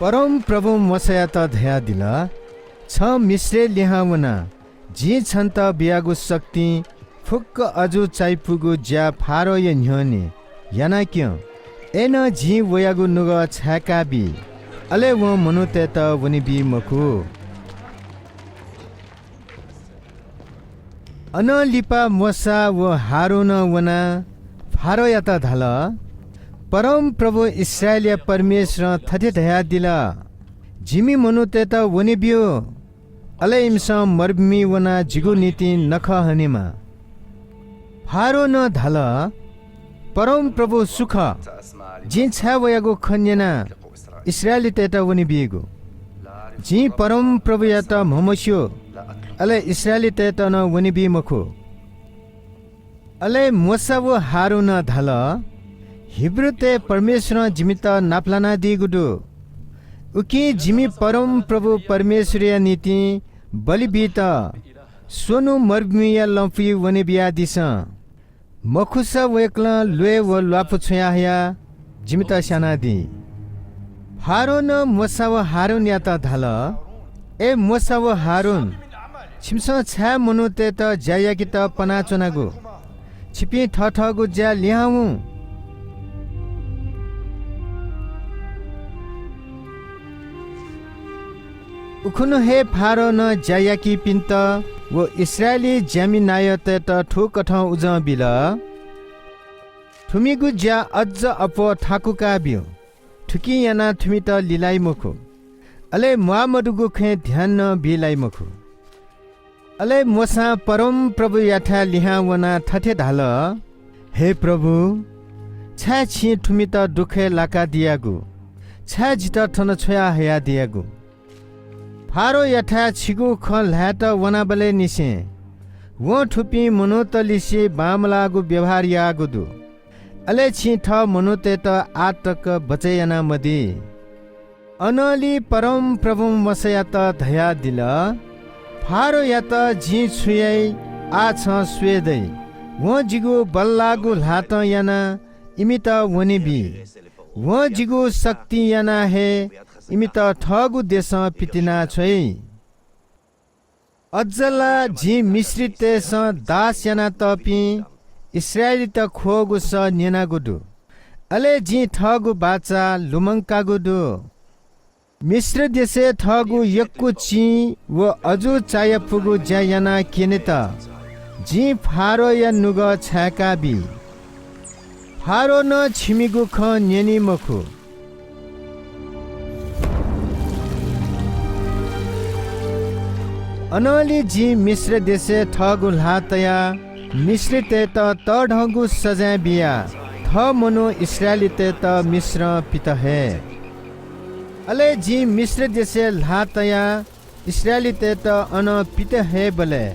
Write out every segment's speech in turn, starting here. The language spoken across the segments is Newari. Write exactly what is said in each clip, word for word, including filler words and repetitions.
परमप्रभुं मोशायात धयादिल, "छं मिश्रय् लिहां वनाः जिं छन्त बियागु शक्तिं फुक्क अजू चायापुगु ज्या फारोया न्ह्यःने याना क्यँ। अय्‌नं जिं वयागु नुगः छाय्‌का बी, अले वं मनूतय्‌त वने बी मखु।" अनं लिपा मोशा व हारूनं वनाः फारोयात धाल, "परमप्रभु इस्राएलया परमेश्वरं थथे धयादिल, 'जिमि मनूतय्‌त वने ब्यु, अले इमिसं मरुभूमिइ वनाः जिगु निंतिं नखः हनेमा।'" फारोनं धाल, "परमप्रभु सु खः? जिं छाय् वयागु खँ न्यनाः इस्राएलीतय्‌त वने बीगु? जिं परमप्रभुयात म्हमस्यू, अले इस्राएलीतय्‌त नं वने बी मखु।" अले मोशा व हारूनं धाल, "हिब्रूतय् परमेश्वरं जिमित नापलानादीगु दु। उकिं जिमि परमप्रभु परमेश्वरया निंतिं बलि बीत स्वन्हु मरुभूमिया लँपुइ वने बियादिसँ। मखुसा वय्‌कलं ल्वय् व ल्वापु छ्वयाहयाः जिमित स्यानादी।" फारोनं मोशा व हारूनयात धाल, "अय् मोशा व हारून, छिमिसं छाय् मनूतय्‌त ज्या याकेत पनाच्वनागु? छिपिं थःथःगु ज्याय् लिहां हुँ।" उखुन्हु हे फारोनं ज्या याकीपिन्त व इस्राएली ज्यामि नायःतय्‌त थुकथं उजं बिल, "थुमिगु ज्या अज्ज अप्वः थाकुका ब्यु। थुकिं यानाः थुमित लिलाइ मखु, अले म्वाःमदुगु खँय् ध्यान नं बी लाइ मखु।" अले मोशां परमप्रभुयाथाय् लिहां वनाः थथे धाल, "हे प्रभु, छाय् छिं थुमित दुःखय् लाकादियागु? छाय् जितः थन छ्वया हयादियागु? फारोयाथाय् छिगु खँ ल्हायेत वनाबलय् निसें वं थुपिं मनूतलिसे बांमलाःगु व्यवहार याःगु दु। अले छिं थः मनूतय्‌त आः तक बचय् यानामदी।" अनंलि परमप्रभुं मोशायात धयादिल, "फारोयात जिं छु याइ, आः छं स्वये दइ। वं जिगु बल्लाःगु ल्हातं यानाः इमित वने बी। वं जिगु शक्तिं यानाः हे इमित थःगु देशं पितिना छ्वइ। अज्ज ला जिं मिश्रीतय्‌सं दास यानातःपिं इस्राएलीत ख्वःगु सः न्यनागु दु। अले जिं थःगु बाचा लुमंकागु दु। मिश्र देशय् थःगु यक्व चिं व अजू चायापुगु ज्या यानाः क्यनेत जिं फारोया नुगः छाय्‌का बी। फारोनं छिमिगु खँ न्यनी मखु।" अनंलि जिं मिश्र देशय् थःगु ल्हाः तयाः मिश्रीतय्‌त तःधंगु सजाँय बियाः थः मनू इस्राएलीतय्‌त मिश्रं पित हये। अले जिं मिश्र देशय् ल्हाः तयाः इस्राएलीतय्‌त अनं पित हयेबलय्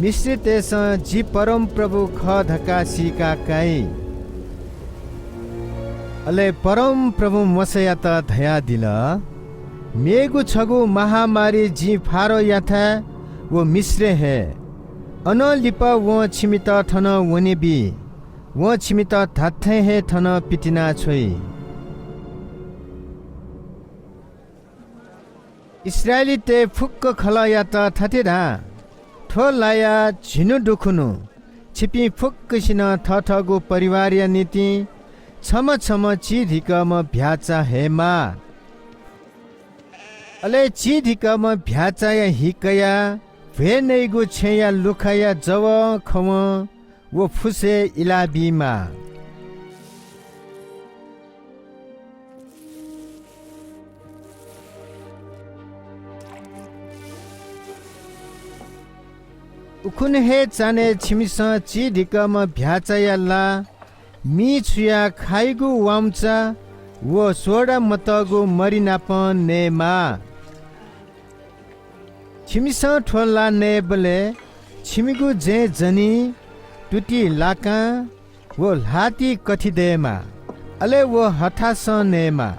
मिश्रीतय्‌सं जि परमप्रभु खः धकाः सीका काइ। अले परमप्रभुं मोशायात धयादिल, "मेगु छगू महामारी जिं फारोयाथाय् व मिश्रय् हये। अनं लिपा वं छिमित थनं वने बी। वं छिमित धात्थें हे थनं पितिना छ्वइ।" इस्राएलीतय् फुक्क खलःयात थथे धा, "थ्व लाया झिन्हु दुखुन्हु छिपिं फुक्कसिनं थःथःगु परिवारया निंतिं छम्ह छम्ह चिधिकःम्ह भ्याःचा हयेमाः। अले चिधिकःम्ह भ्याःचाया हि कयाः भ्वय् नइगु छेँया लुखाया जवं खवं व फुसय् इलाबीमाः।" उखुन्हु हे चान्हय् छिमिसं चिधिकःम्ह भ्याःचाया ला, मिइ छुयाः खाइगु वाउँचा व सोडा मतःगु मरि नापं नयेमाः। छिमिसं थ्व ला नयेबलय् छिमिगु जँय् जनी, तुति लाकां व ल्हातिइ कथि दयेमाः, अले व हथासं नयेमाः।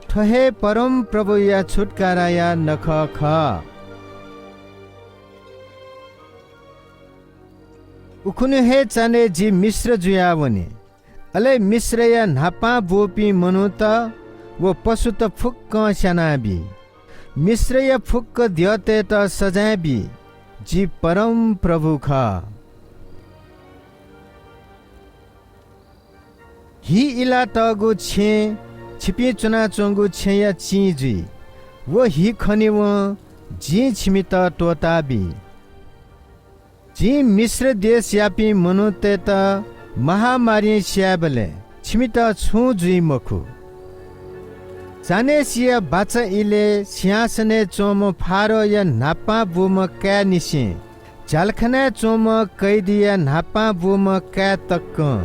थ्व हे परमप्रभुया छुत्काराया नखः खः। उखुन्हु हे चान्हय् जि मिश्र जुयावने। अले मिश्रया न्हापां ब्वःपिं मनूत व पशुत फुक्कं स्यानाबी। मिश्रया फुक्क द्यःतय्‌त सजाँय बी। जि परमप्रभु खः। हि इलातःगु छेँ छिपिं च्वनाच्वंगु छेँया चिं जुइ। व हि खनेवं जिं छिमित त्वःताबी। जिं मिश्र देशयापिं मनूतय्‌त महामारीं स्यायेबलय् छिमित छुं जुइ मखु। चान्हय्‌सिया बाचा इलय् सिंहासनय् च्वंम्ह फारोया न्हापां बूम्ह काय्‌निसें झ्यालखानाय् च्वंम्ह कैदीया न्हापां बूम्ह काय् तकं,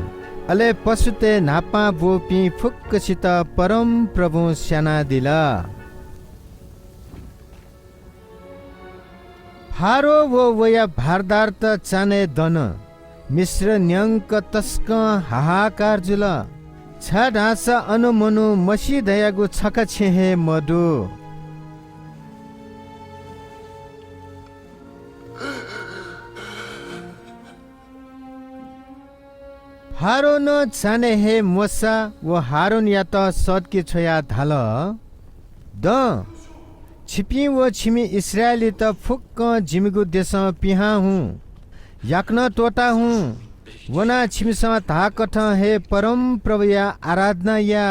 अले पशुतय् न्हापां बूपिं फुक्कसित परमप्रभुं स्यानादिल। फारो व वया भारदारत चान्हय् दन। मिश्र न्यंक तसकं हाहाकार जुल, छाय्‌धाःसा अन मनू मसी धयागु छखा छेँ हे मदु। फारोनं चान्हय् हे मोशा व हारूनयात सःतके छ्वयाः धाल, दँ, छिपिं व छिमि इस्राएलीत फुक्कं जिमिगु देशं पिहां हुँ। याकनं त्वःता हुँ। वनाः छिमिसं धाःकथं हे परमप्रभुया आराधना या।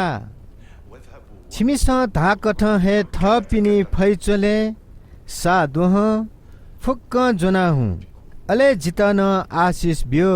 छिमिसं धाःकथं हे थःपिनि फैचुलय्, साः द्वहं फुक्कं ज्वना हुँ। अले जितः नं आशिष ब्यु।